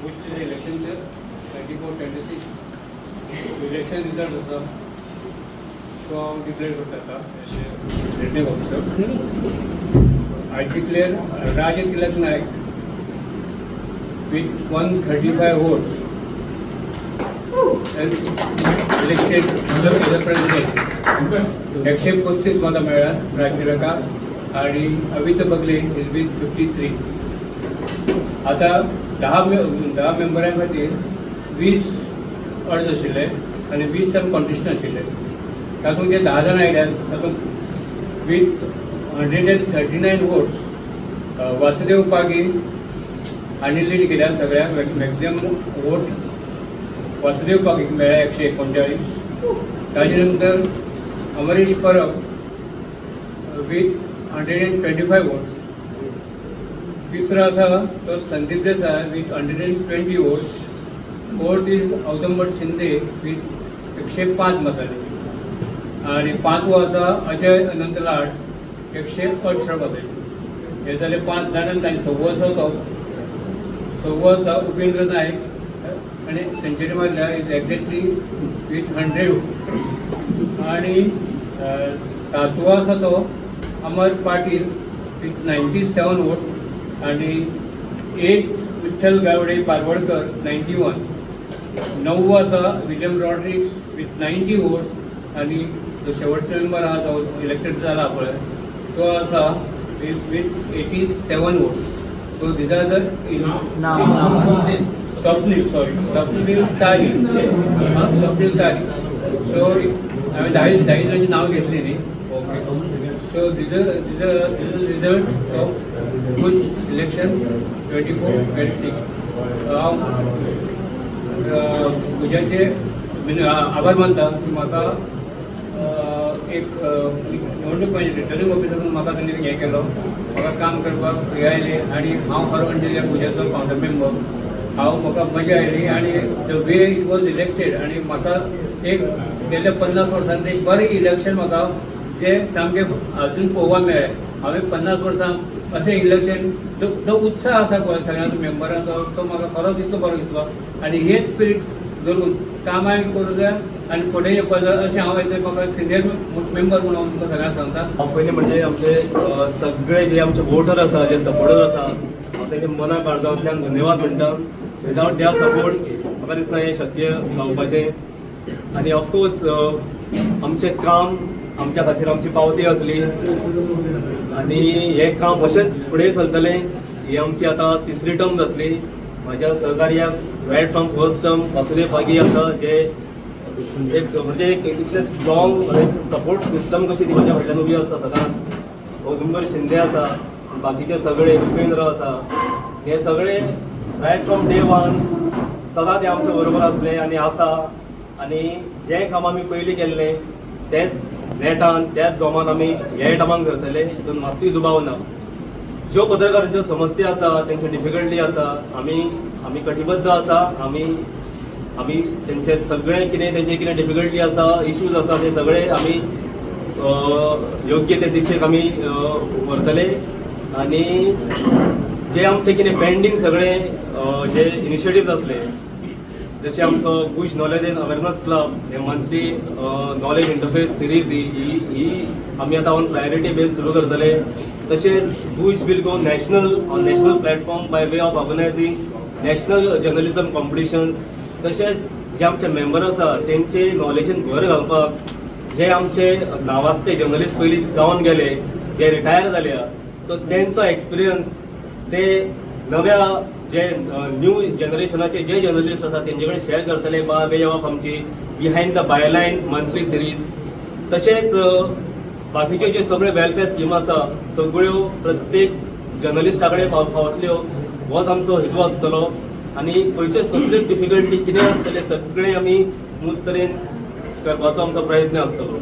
गुजचे इलेक्शनचे 24-26 election result आसा तो हांव डिक्लेअर करता आतां as a returning officer. I declare Raj Tilak Naik with 135 votes and elected as a president. 135 मतां मेळ्ळ्यात राजतिलकाक आणि अवित बगले is with 53. आतां 10 मेंबरां खातीर 20 अर्ज आशिल्ले आनी 20 जाण कॉन्टेस्टंट आशिल्ले. तातूंत जे 10 जाण आयल्यात, तातूंत with 139 votes Vasudev Pagi हांणी लीड केल्या सगळ्यांक. मॅक्झिमम वोट वासुदेव पागीक मेळ्ळ्या, 139. ताजे नंतर अमरीश परब with 125 votes. तिसरो आसा तो Sandeep Desai with 120 votes. Fourth is Audumbar Shinde with 105 मतांनी आणि पांचवो आसा अजय अनंत लाड, 118 मतांनी. हे जाले पांच जाण. आनी तांचे सव्वो आसा तो, सव्वो आसा उपेंद्र नायक आनी सेंचुरी मारल्या, is exactly with 100. आणि सातवो आसा तो अमर पाटील विथ 97 वोट्स आणि एट विठ्ठल गावडे पारवडकर, 91. णववो आसा विलियम रॉड्रिक्स विथ 90 वोट्स आणि जो शेवटचो मेंबर आहा, जो इलेक्टेड जाला पळय, तो आसा is with 87 votes. So these are the Swapnil, sorry, Swapnil Tari. हां, स्वप्नील तारी. सो हांवें धाय जाणांची नांव घेतली न्ही? Okay, so this is result of Guj election 24-26. हांव गुजाचे आभार मानता की म्हाका एक निवडणूक, म्हणजे रिटर्निंग ऑफिसर म्हणून म्हाका तांणी हें केलो, म्हाका काम करपाक हें आयलें. आनी हांव खरो म्हणजे ह्या गुजाचो फावंडर मेंबर हांव. म्हाका मजा आयली आनी the way it was elected आनी म्हाका एक गेल्या 50 वर्सांत एक बरें इलेक्शन म्हाका जें सामकें अजून पळोवपाक मेळ्ळें. हांवें 50 वर्सां अशें इलेक्शन, जो जो उत्साह आसा पळय सगळ्या मेंबरांचो, तो म्हाका खरोच इतलो बरो दिसलो. आनी हेच स्पिरीट धरून कामाय करूं जाय आनी फुडें येवपा जाय अशें हांव हेजे म्हाका सिनियर मेंबर म्हणून हांव तुमकां सगळ्यांक सांगता. हांव पयलीं म्हणजे आमचे सगळे जे आमचे वोटर आसा, जे सपोर्टर आसा, हांव तेंचे मना काळजांतल्यान धन्यवाद म्हणटा. विदावट there support म्हाका दिसना हें शक्य जावपाचें. आनी ऑफकोर्स आमचें काम आमच्या खातीर आमची पावती आसली आनी हें काम अशेंच फुडें चलतलें. ही आमची आतां तिसरी टर्म जातली. म्हाज्या सहकार्याक right from first term Vasudev Pagi आसा, जे एक म्हणजे एक इतलें स्ट्रॉंग एक सपोर्ट सिस्टम कशी ती म्हाज्या फाटल्यान उबी आसता सदांच. औदुंबर शिंदे आसा, बाकीचे सगळे, उपेंद्र आसा, हे सगळे रायट फ्रॉम डे वन सदां ते आमच्या बरोबर आसले आनी आसा. आनी जें काम आमी पयलीं केल्लें, तेंच नेटान, त्याच जोमान आमी हे टर्माक करतले, हितून मात्तूय दुबाव ना. ज्यो पत्रकारांच्यो समस्या आसा, तेंच्यो डिफिकल्टी आसा, आमी कटिबद्ध आसा. आमी तेंचे सगळें कितें, तेंचे कितें डिफिकल्टी आसा, इश्यूज आसा, ते सगळे आमी योग्य ते दिशेक आमी व्हरतले. आनी जे आमचे कितें पेंडींग सगळे जे इनिशिएटिव्स आसले, जशे आमचो गुज नॉलेज एंड अवेरनस क्लब, हे मंथली नॉलेज इंटरफेस सिरीज, ही आमी आतां ऑन प्रायोरिटी बेस सुरू करतले. तशेंच Guj will go national on national platform by way of organizing national journalism competitions. तशेंच जे आमचे मेंबर आसा, तेंचे नॉलेजीन भर घालपाक जे आमचे नावाजते जर्नलिस्ट पयलीं जावन गेले, जे रिटायर जाल्या, सो तेंचो एक्सपिरियन्स ते नव्या जे न्यू जनरेशनाचे जे जर्नलिस्ट आसा, तेंचे कडेन शेअर करतले बाय वे ऑफ आमची Behind the Byline monthly series. तशेंच बाकीचे जे सगळे वेलफेअर स्कीम आसा, सगळ्यो प्रत्येक जर्नलिस्टा कडेन पावतल्यो, होच आमचो हेतू आसतलो. आनी खंयचेच कसलीच डिफिकल्टी कितें आसतलें, सगळें आमी स्मूथ तरेन करपाचो आमचो प्रयत्न आसतलो.